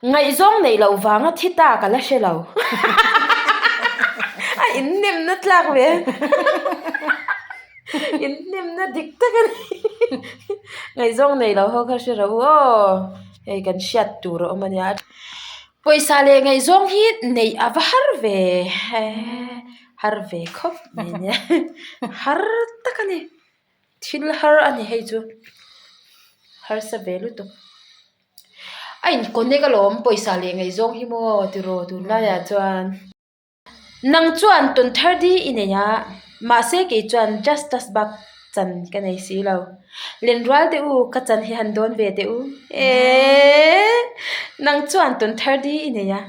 Ngaihzawng neih loh vanga thi ta ka la hre lo. A inhnemna tlak ve. Inhnemna dik tak a ni. Ngaihzawng neih loh ho kha hre ro u aw. Hei kan hriat tur a awm a nia. Pawisa leh ngaihzawng hi neih a va har ve. Har ve khawp mai a nia. Har tak a ni. Thil har a ni hei chu. Harsa ve lutuk. A in connect alawm pawisa leh ngaihzawng hi maw tiraw tunlaiah chuan. Nang chuan tawn thar di i nei a, mahse kei chuan justice bak chan ka nei si lo. Lenrual teh u, ka chan hi han dawn ve teh u. Eeeee nang chuan tawn thar di i nei a.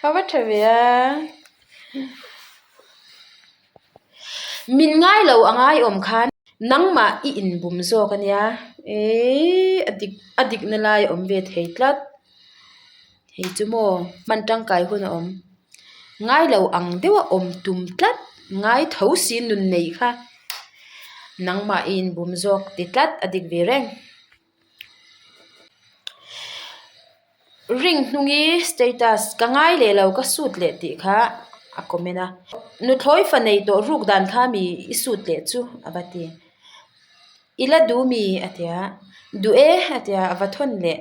A va tha ve a. Min ngai lo a ngai awm khan nangmah i inbum zawk a nia eeii a dik a dikna lai a awm ve thei tlat hei chu maw hman tangkai hun a awm ngai lo ang deuh a awm tum tlat ngai tho si nun nei kha nangmah i inbum zawk ti tlat a dik ve reng. Ring hnungi status ka ngai leh lo ka sut leh tih kha a comment a nuthlawi fa nei tawh ruk dan kha mi i sut leh chu a va ti i la duh mi a ti a duh e a ti a a va thawn leh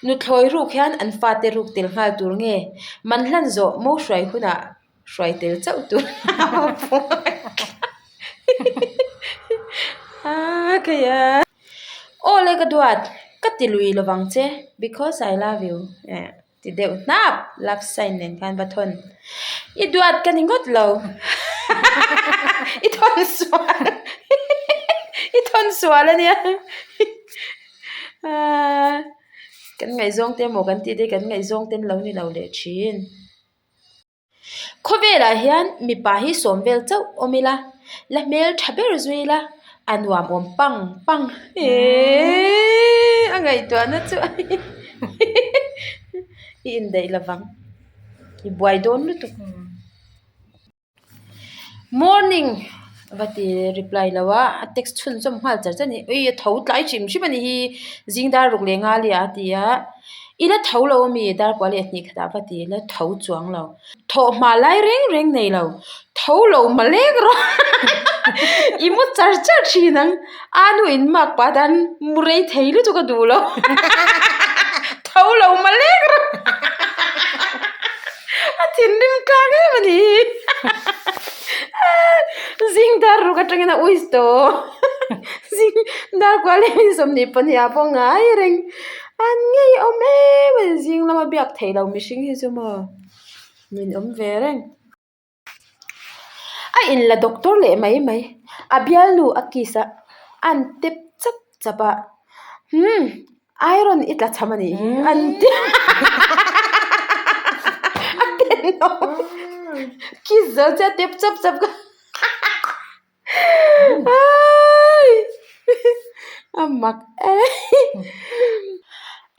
nuthlawi ruk hian an fate ruk tel nghal tur nge man hlan zawh mo hruai hunah hruai tel chauh tur a kei a aw le ka duat ka ti lui lovang che because I love you eh ti deuh hnap love sign nen khan va thawn i duat ka ni ngawt lo i thawn sual i thawn sual a nia aaa kan ngaihzawng te emaw kan tih te kan ngaihzawng te an lo ni lo leh thin. Khawvelah hian mipa hi sawm vel chauh awm ila, la hmel tha ber zui ila, a nuam awm pang pang eeeee a ngaihtuahna chu i indaih lovang i buai dawn lutuk. Morning va ti reply lo a a text chhunzawm nghal char char a ni ui a tho tlai hrim hrim a ni hi zing dar ruk leh nga leh a ti a i la tho lo ami dar kua leh hnih khatah va ti la tho chuang lo thawh hma lai reng reng nei lo tho lo ma lek rawh i mu char char thin ang a nu in mark pah tan mu rei thei lutuk a duh lo tho lo ma lek rawh. A thinrim tlak em a ni zing dar ruk atangin a uis tawh zing dar kual em in 22 ah pawh ngai reng an ngei awm em a ni zing lama biak theih loh mihring hi chu maw min awm ve reng a in la doctor leh mai mai a bialnu a kiss a an tep chap chap a umm. Iron i tla cham a nih hi an ti a tenawm kiss zo chiah tep chap chap ka ai a mak e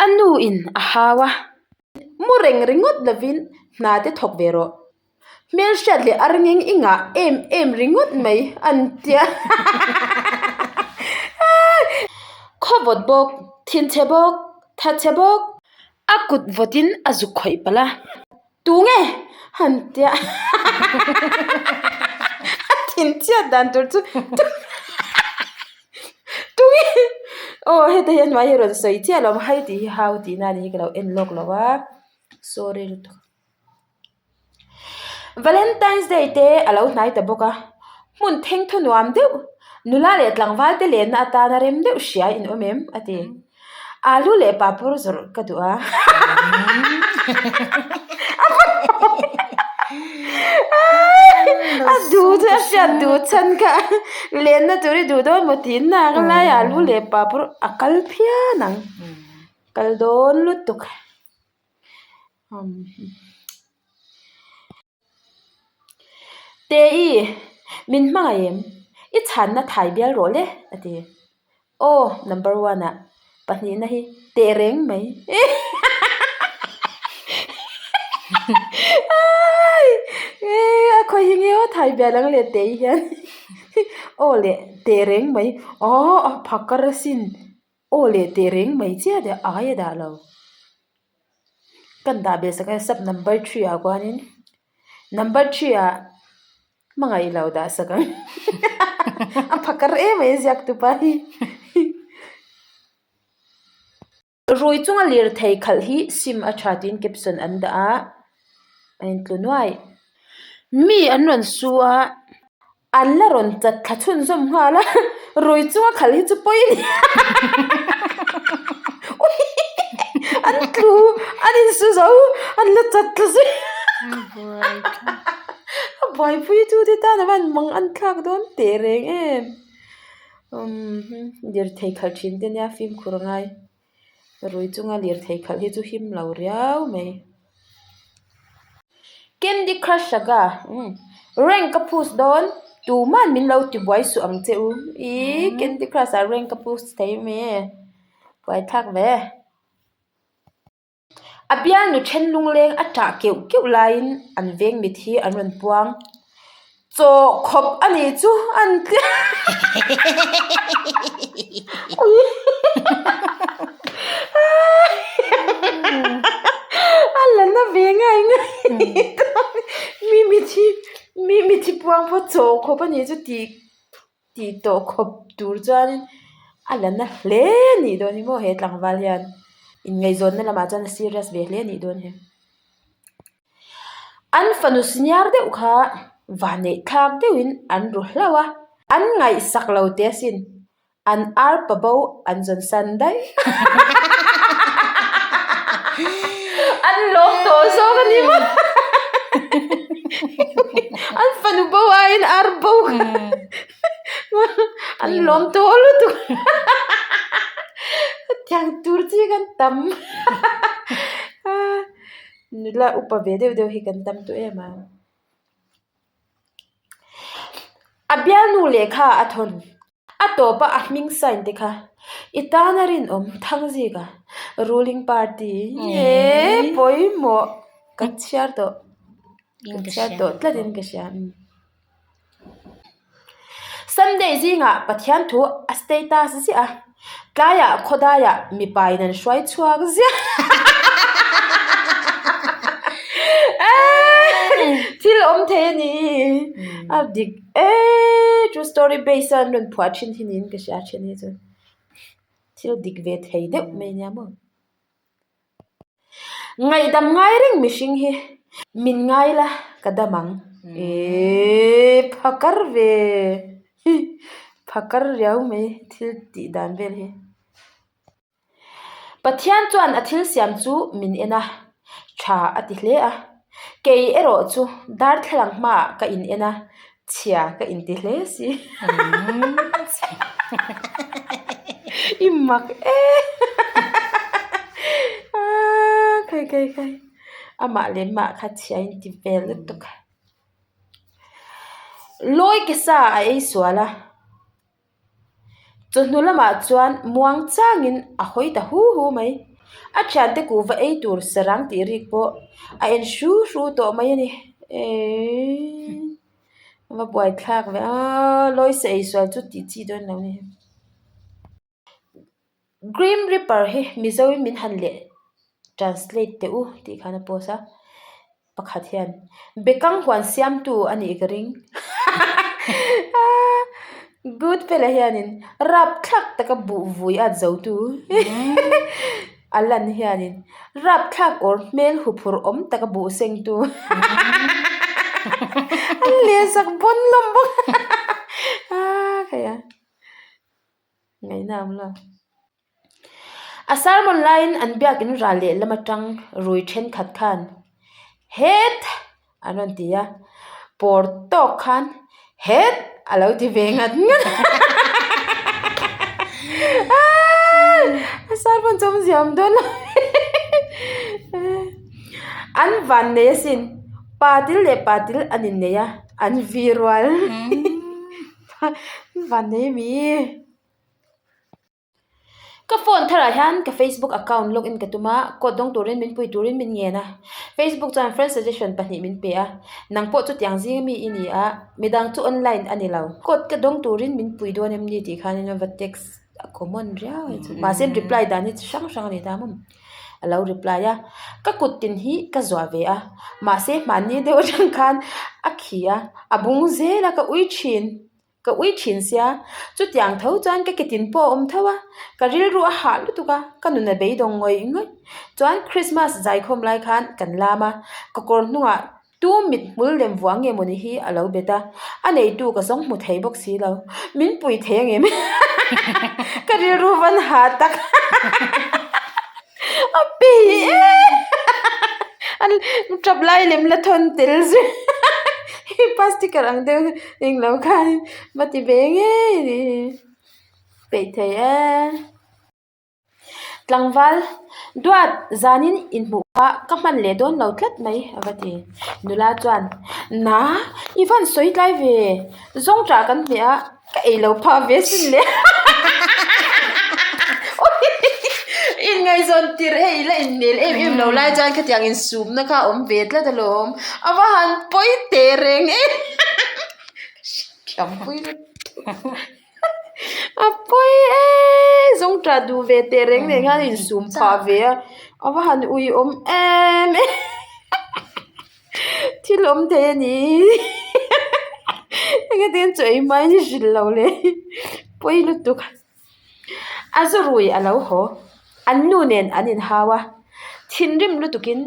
a nu in a hau a mu reng ringawt lovin hna te thawk ve rawh. Hmelhriat leh arngeng i ngah em em ringawt mai an tia Khawvawt bawk, thinchhe bawk, thatchhe bawk. A kut vawtin a zuk khawih palh a, tunge? han tia a thinchhiat dan tur chu tunge? Aw heta hian hmai hi rawn sawi chiah lo hai tih hi hau tihna a ni hi ka lo en lawk lo a, sorry lutuk. Valentine's Day te a lo hnai ta bawk a, hmun theng thu nuam deuh, nula leh tlangval te lenna atana rem deuh hria in awm em? a ti. Alu leh papur zawrh ka duh a. A duh chu a hriat duh chhan kha lenna tur i duh dawn maw tiin nak lai alu leh papur a kal phian ang, kal dawn lutuk. Tei, min hmangaih em? I chhanna thai bial rawh le, a ti. Aw, number one ah pahnihna hi teh reng mai. A khawi hi nge aw thai bial ang le Tei hian. Aw leh teh reng mai. Aw, a phakar asin. Aw leh teh reng mai chiah deuh ai a dah lo. Kan dah ve sak a sub number three ah khuanin number three ah hmangaih lo dah sak ang a phakar em mai a ziak tupa hi. Rui chunga lirthei khalh hi sim a tha tiin caption an dah a a intlu nuai. Mi an rawn su a an la rawn chat thla chhunzawm nghal a rui chunga khalh hi chu pawi a ni an tlu an insu zo an la chat thla zui a buaipui tu te tan a van mang an thlak dawn teh reng em. Umm lirthei khalh thin te nia fimkhur a ngai rui chunga lirthei khalh hi chu him lo riau mai candy crush saga umm rank ka push dawn tuman min lo ti buai suh ang che u ihh candy crush ah rank ka push thei mai e buaithlak ve. A bialnu then lungleng a ṭah keuh keuh laiin an veng mit hi an rawn puang. Chaw khawp a nih chu an ti a la na ve ngai ngai mi mit hi mi mit hi puang pawh chaw khawp a nih chu tih Tih tawh khawp tur chuanin a la na hle nih dawn hi maw he tlangval hian inngaihzawnna lamah chuan a serious ve hle nih dawn hi. An fanu senior deuh kha vanneih thlak deuhin an ru hlauh a, an ngaihsak lo teh asin, an arpa bo an zawn san daih. An lawm tawh zawk a ni maw? An fanu bo aiin ar bo kha an lawm tawh lutuk. Hetiang tur chi kan tam. Nula upa ve deuh deuh hi kan tam tawh em a. A bialnu lehkha a thawn. A tawpa a hming sign te kha i tana rinawm Thangzika ruling party nge pawimawh ka chhiar tawh ka chhiar tawh tlatin ka hria. Sunday zingah Pathian thu a status ziah a, tlaiah khawdaiah mipa in an hruai chhuak ziah. Thil awm thei a ni a dik eee true story base a an rawn phuah thin hi niin ka hria then hi chu thil dik ve thei deuh mai ania maw. Ngaihdam ngai reng mihring hi min ngai la ka dam ang eee phakar ve phakar riau mai thil tih dan vel hi. Pathian chuan a thil siam chu min en a, tha a ti hle a. Kei erawh chu darthlalang hmaah ka in en a, chhia ka inti hle si. I mak e! Khai khai khai. Amah leh mah kha chhia inti vel lutuk a. Lawi ke sa a ei sual a. Chawhnu lamah chuan muang changin a hawi ta hu hu mai. A thiante kuhva ei tur sarang tih rik pawh a en hru hru tawh mai a ni. Eeii va buaithlak ve a lawisa ei sual chu tih chi dawn lo a ni. Grim Reaper hi Mizoin min han leh translate teh u tih khan a post a. Pakhat hian Bekang huan siamtu a nih ka ring. Good fella hianin rapthlak taka buh vui at zotu a lan hianin rapthlak awr hmel huphurh awm taka buh sengtu an lehsak bawn hlawm bawk a khaih a. Ngaihna awm lo. A sermon laiin an biakin ral leh lam atang rui thenkhat khan Het! an rawn ti a, pawr tawk khan Het! a lo ti ve ngat ngat a. A sermon chu awmzia awm dawn lo An van nei asin, pa til leh pa til an innei a, an vi rual. Van nei mi. Ka phone tharah hian ka Facebook account log in ka tum a, code dawng turin min pui turin min ngen a. Facebook chuan friend suggestion pahnih min pe a, nang pawh chutiang zing ami i ni a, midang chu online a ni lo. Code ka dawng turin min pui dawn em ni tih khanin a va text a common riau a ni chu. Mahse reply dan hi chi hrang hrang a ni ta maw. A lo reply a. Ka kut tin hi ka zuah ve a, mahse hmanni deuh atang khan a khi a, a bung zel a ka ui thin, ka ui thin sia. Chutiang tho chuan ka ke tin pawh a awm tho a, ka rilru a hah lutuk a, ka nun a beidawng ngawih ngawih. Chuan Christmas zaikhawm lai khan kan lam a, ka kawr hnungah Tu mit hmul lem vuah nge mawni hi a lo bet a, a neitu ka zawng hmu thei bawk si lo. Min pui thei ang em? Ka rilru van ha tak a pei e! A tap lai lem la thawn tel zui hei plastic ang deuh englo khan va ti ve ngei a ni peih thei e. Tlangval, Duat, zanin inhmuh kha ka hman leh dawn lo tlat mai, a va ti. Nula chuan, Na, i van sawi tlai ve, zawngṭah kan hmeh a, ka ei lo phah ve sin le. Inngaihzawn tirh hei la inhmel em em lo lai chuan khatiang insumna kha a awm ve tlat alawm, a va han pawi teh reng em. Thiampui lutuk. A pawi e zawng tah duh ve teh reng nen khan insum phah ve a a va han ui awm em em thil awm thei a ni enge tin chaw ei hma in i hrilh lo le pawi lutuk a zu rui a lo haw an nu nen an inhau a thinrim lutuk in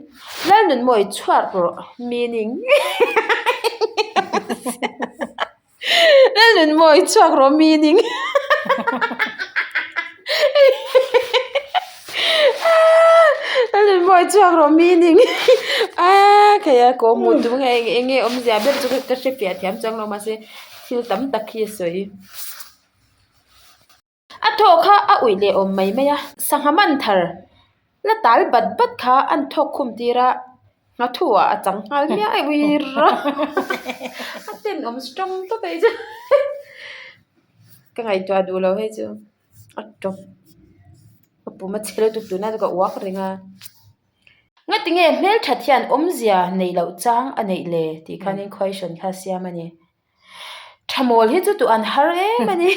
Lalnunmawi chhuak rawh meaning. Lalnunmawi chhuak rawh meaning Lalnunmawi chhuak rawh meaning aaa kei a kawh hmuh tum nge eng enge awmzia ber chu ka hre fiah thiam chuang lo mahse thil tam tak hi a sawi. A thaw kha a uih leh awm mai mai a, sangha man thar la tal bat bat kha an thawk khum tir a, nghathu ah a chang nghal miah a ui rawh a tenawm strong tawp hei chu ka ngaihtuah duh lo hei chu a tawp ka pum a che lutuk tuna chu ka uak reng a. Ngatinge hmelthat hian awmzia neih loh chang a neih le tih khanin question kha a siam a ni. Tha mawl hi chu duh an har em a ni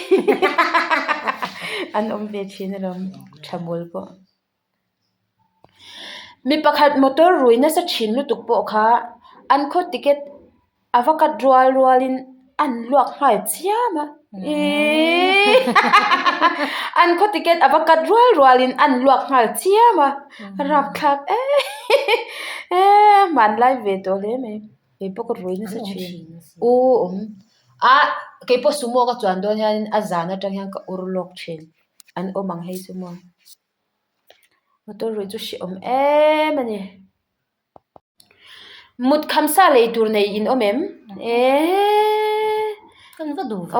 an awm ve thin alawm tha mawl pawh. Mi pakhat motor rui nasa thin lutuk pawh kha an khaw ticket a va cut rual rualin an luak nghal chiam a ihh an khaw ticket a va cut rual rualin an luak nghal chiam a rapthlak em em hmanlai ve tawh hle mai. Kei pawh ka rui nasa thin. U awm. A kei pawh sumo ka chuan dawn hianin a zan atang hian ka ur lawk thin. An awm ang hei chu maw. Motor ruih chu hrehawm em a ni. Mut kham sa lei tur nei in awm em? Eeeee.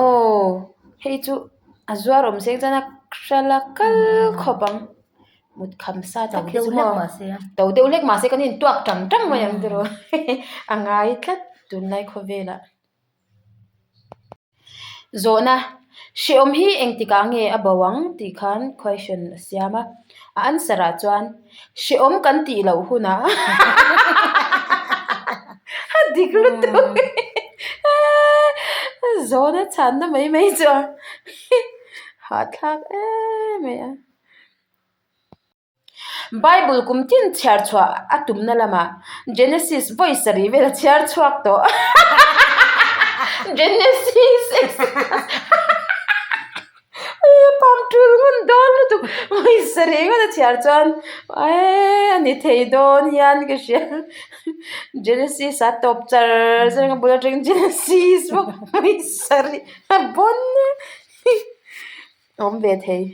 Aw hei chu a zuar awm seng chuan a hral a kal khawp ang. Mut kham sa tak hi chu maw to deuh hlek mahse kan intuak tang tang mai ang tiraw a ngai tlat tunlai khawvelah. Zawhna, Hrehawm hi engtikah nge a bo ang tih khan question a siam a, a answer ah chuan hrehawm kan tih loh hunah a dik lutuk zawhna chhanna mai mai chu a hahthlak em mai a. Bible kum tin chhiar chhuah a tumna lamah Genesis vawi sarih vel a chhiar chhuak tawh. Genesis Exodus pam tul ngun dawn lutuk vawi sarih ngawt a chhiar chuan eee a ni thei dawn hian ka hria. Genesis a tawp char char ang a bul atangin Genesis bawk vawi sarih a bawn e. Awm ve thei.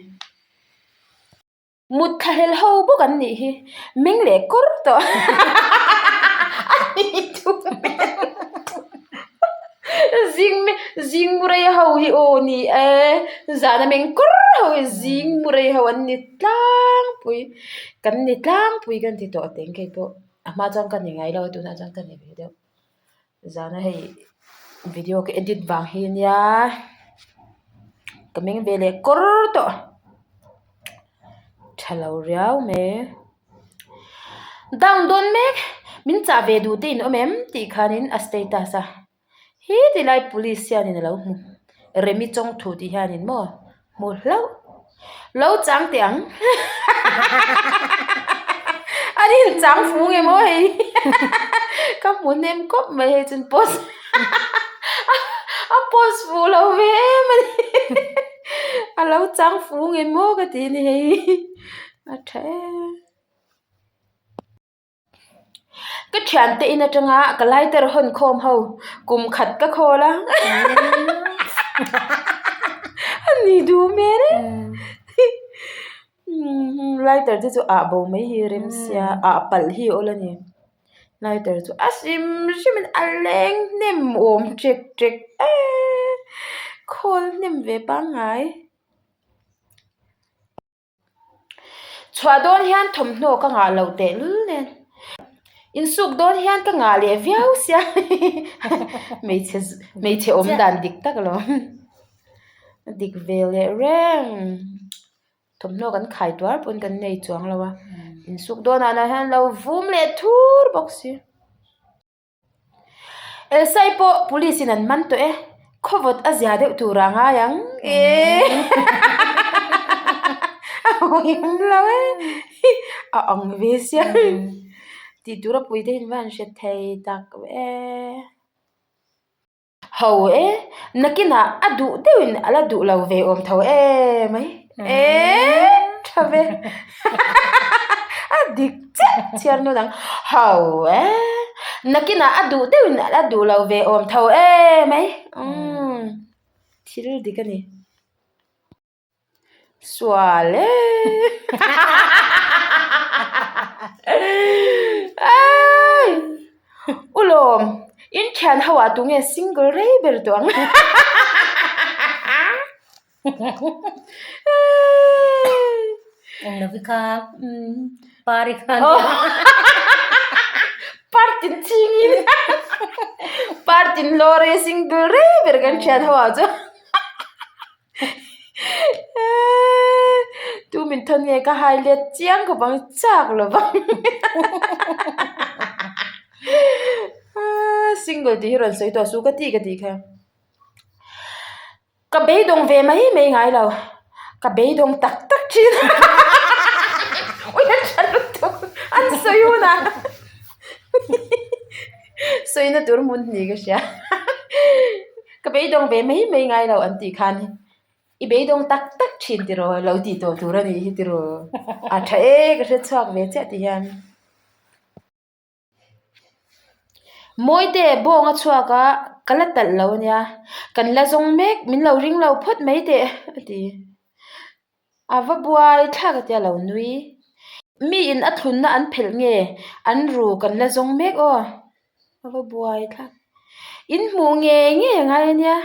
Mut thlahlel ho bawk an nih hi. Meng leh kawr tawh. A ni thu hmel. Zing zing mu rei ho hi aw ni e. Zana meng kawr ho hi zing mu rei ho an ni tlangpui. Kan ni tlangpui kan ti tawh teng kei pawh. A hma chuan ka ni ngai lo a tunah chuan ka ni ve deuh. Zana hei video ka edit vang hi ania ka meng ve leh kawr tawh tha lo riau mai down dawn mek min chah ve duh te in awm em tih khanin a status a hi tilai police hianin alo hmu Remi chawngthu tih hianin maw hmu hlauh lo chang teh ang a. An inchang fu nge maw hei ka hmu hnem khawp mai hei chuan post a post fuh lo ve em a ni a lo chang fu nge maw ka ti a ni hei a tha em. Ka thiante in atanga ka lighter hawn khawm ho kum khat ka khawl a a ni duh hmel e lighter te chu ah bo mai hi rem sia ah palh hi a awl a ni lighter chu a hrim hrim in a leng hnem awm ṭek ṭek eee khawl hnem ve pangngai. Chhuah dawn hian thawmhnaw ka ngah loh teh lul nen insuk dawn hian ka ngah leh viau sia hmeichhe hmeichhe awm dan dik tak lo a dik ve leh reng thawmhnaw kan khai tuar pawn kan nei chuang lo a insuk dawnah lah hian lo vum leh thur bawk si. Elsai pawh police in an man tawh e, khawvawt a zia deuh tur ah ngai ang e a awm lo e a ang ve sia tih tur a pui te hi an va han hre thei tak e. Ho e, nakinah a duh deuhin a la duh lo ve awm tho e mai e tha ve a dik chiah chhiar nu dang ho e, nakinah a duh deuhin a la duh lo ve awm tho e mai umm thil dik a ni. Sual e Ulawm in thian ho ah tunge single rei ber tawh ang Englo hi kha pari kha Partin chingin partin lawr e single rei ber kan thian ho ah chuan. Tu min thawn nge ka hai let chiang khawp ang chak lo vang single tih hi rawn sawi tawh suh ka ti ka tih kha ka beidawng ve mai mai ngai lo ka beidawng tak tak thin ui a tha lutuk an sawi hunah sawina tur hmun hnih ka hria. Ka beidawng ve mai mai ngai lo an tih khan i beidawng tak tak thin tiraw lo tih tawh tur a nih hi tiraw a tha e ka hre chhuak ve chiah ti hian. Mawite bawng a chhuak a ka la talh lo a nia kan la zawng mek min lo ring lo phawt mai teh a ti. A va buai thlak a tia lo nui. Mi in a thlunna an phelh nge an ru kan la zawng mek aw. A va buai thlak. In hmuh ngei ngei a ngai a nia.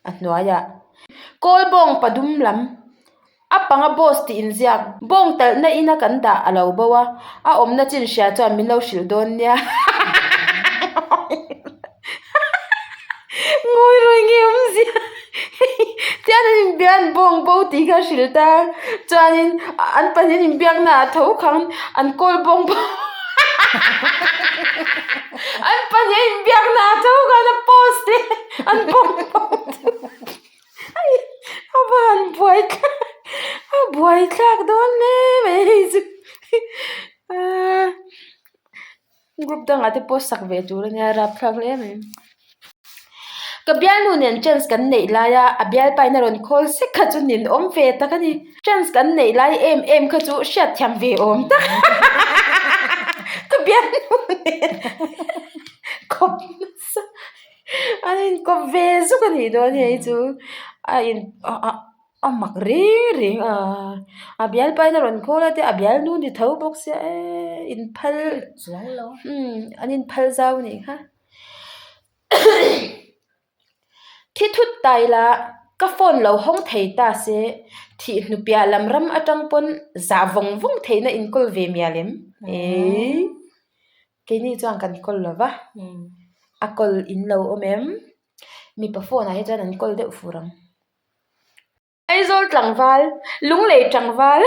A hnuaiah kawl bawng padum lam a panga boss tih inziak bawng talhna ina kan dah a lo bo a, a awmna chin hria chuan min lo hrilh dawn nia. Ngawi rawi nge awmzia tian an inbia an bawng bo tih kha a hrilh ta chuanin an pahnih an inbiakna ah tho khang an kawl bawng bo an pahnih an inbiakna ah tho khan a post leh an bawng bo chu a va han buai thlak a buai thlak dawn hle mai hei chu aaa. Group dangah te pawh sak ve tur a nia rapthlak hle mai. Ka bialnu nen chance kan neih laia a bialpa in a rawn call sek kha chu nin awm ve tak a ni. Chance kan neih lai em em kha chu hriatthiam ve awm tak ka bialnu nen kawp nasa an inkawp ve zuk a nih dawn hei chu a in a. A mak reng reng a, a bialpa in a rawn call a te a bialnu ni tho bawk sia eee inphal chuang lo umm an inphal zau a nih kha thi thut ta ila ka phone lo hawng thei ta se thih hnu piah lam ram atang pawn zah vawng vawng theihna inkawl ve mial em eii keini chuan kan kawl lo va a kawl in lo awm em mipa phone ah hi chuan an kawl deuh fur ang. Aizawl tlangval, Lunglei tlangval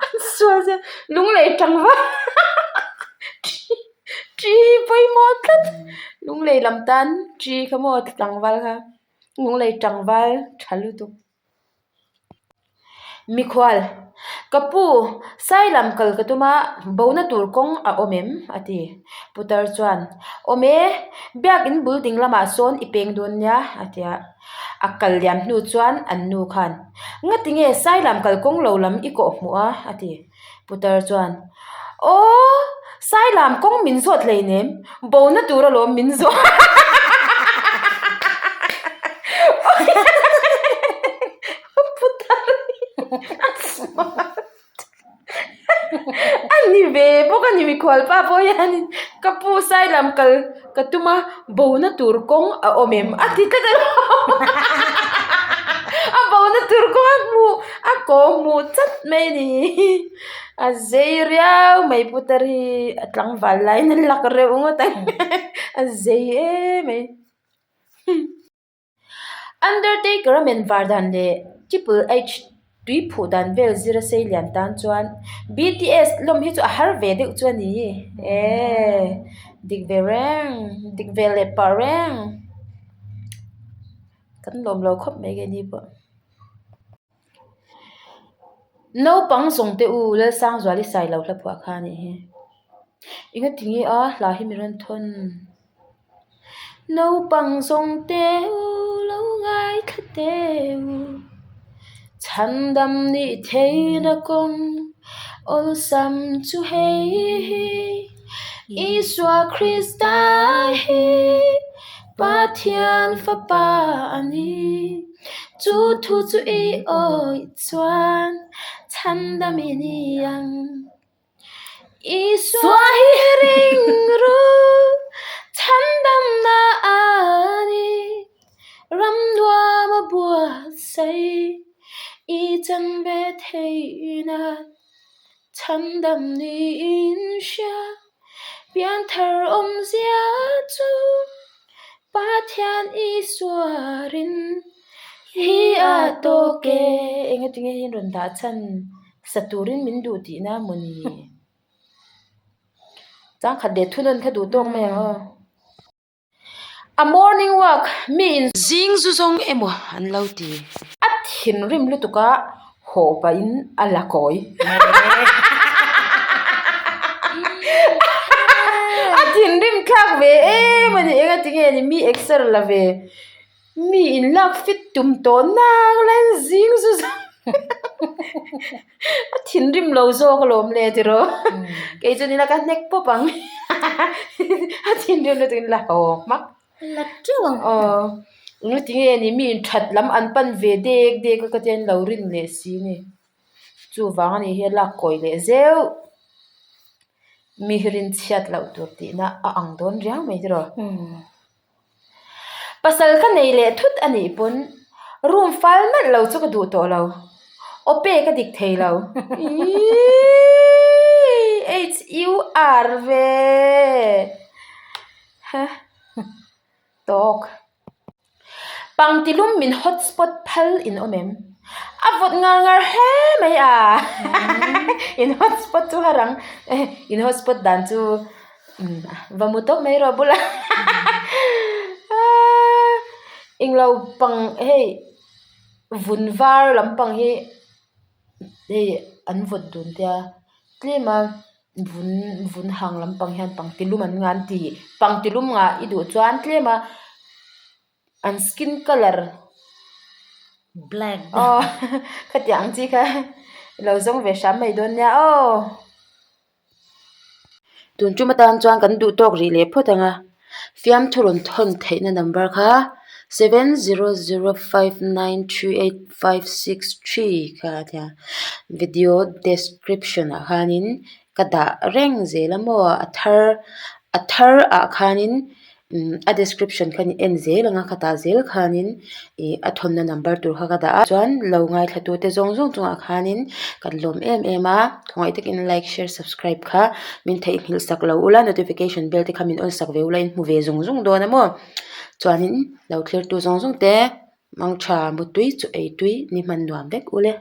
an sual zel Lunglei tlangval ṭi hi pawimawh tlat Lunglei lam tan ṭi kha maw tlangval kha Lunglei tlangval tha lutuk. Mikhual, Ka pu, Sailam kal ka tum a, bona tur kawng a awm em? a ti. Putar chuan, Awm e, biakin bul ding lamah sawn i peng dawn nia, a ti a. A kal liam hnu chuan an nu khan, Ngati nge Sailam kal kawng lo lam i kawh hmuh a? a ti. Putar chuan, Aw, Sailam kawng min zawt hleinem, bona tur alawm min zawt. Putar a smart a ni ve bawk a ni mikhual pa pawh hianin ka pu Sailam kal ka tum a bona tur kawng a awm em a ti tlat alawm a bona tur kawng a hmuh a kaw hmuh chat mai a ni a zei riau mai putar hi a tlangval laiin a lak reuh ngawt ang a zei em mai. Undertaker a men var dan leh Triple H tui phuh dan vel zir a sei lian tan chuan BTS lawm hi chu a har ve deuh chu a ni e dik ve reng dik ve leh pah reng kan lawm lo khawp mai keini pawh. Naupang zawng te u Lalsangzuali Sailo hla phuah kha a nih hi engatinge a hla hi mi rawn thawn. Naupang zawng te u lo ngaithla teh u chhandam nih theihna kawng awlsam chu hei hi Isua Krista hi Pathian fapa a ni chu thu chu i awih chuan chhandam i ni ang. Isua hi ring ru chhandamna a ni ram nuam a buatsaih i chan ve theihna chhandam niin hria pianthar awmzia chu Pathian Isua rin hi a tawk e. Engatinge hi rawn dah chhan sa turin min duh tihna maw ni? Changkhat leh thunawn kha duh tawk mai ang aw. A morning walk mi in zing zu zawng emaw an lo ti. A thinrim lutuk a haw pahin a la kawi. A thinrim thlak ve em a ni engatinge ni mi exer la ve. Mi in lak fit tum tawh nak lai zing zu zawng a thinrim lo zawk alawm le tiraw kei chuan ila ka hnek pawp ang a thinrim lutuk in la haw hmak la teuh ang aw engati nge ni mi in that lam an pan ve dek dek a ka tia an lo rin leh si ni chuvang a nih hi a lak kawi leh zeuh mi hi rin chhiat loh tur tihna a ang dawn riau mai tiraw. Pasal ka nei leh thut a nih pawn room fal nalh lo chu ka duh tawh lo. Aw pek a dik thei lo. Iiii HUR ve ha tawk. Pangtilum min hotspot phal in awm em? A vawt ngar ngar hle mai a in hotspot chu har ang in hotspot dan chu Va mu tawp mai rawh bulah englo pang hei vun var lampang hi hei an vawt dun tia tlem a vun vun hang lampang hian pangtilum an ngan ti pangtilum ngah i duh chuan tlem a an skin colour black aw khatiang ang chi kha ilo zawng ve hram mai dawn nia aw. Tun tum atan chuan kan duh tawk rih leh phawt ang a, fiamthu rawn thawn theihna number kha 7005938563 kha a tia video description ah khanin ka dah reng zel a maw a thar a thar ah khanin Umm a description kha ni en zel ang a khatah zel khanin ih a thawnna number tur kha ka dah a chuan lo ngaithla tute zawng zawng chungah khanin kan lawm em em a khawngaih takin like share subscribe kha min theihnghilh sak lo ula notification bell te kha min on sak ve ula in hmu ve zung zung dawn a maw chuanin lo thlir tu zawng zawng te mangtha mutui chu ei tui ni hman nuam vek ule.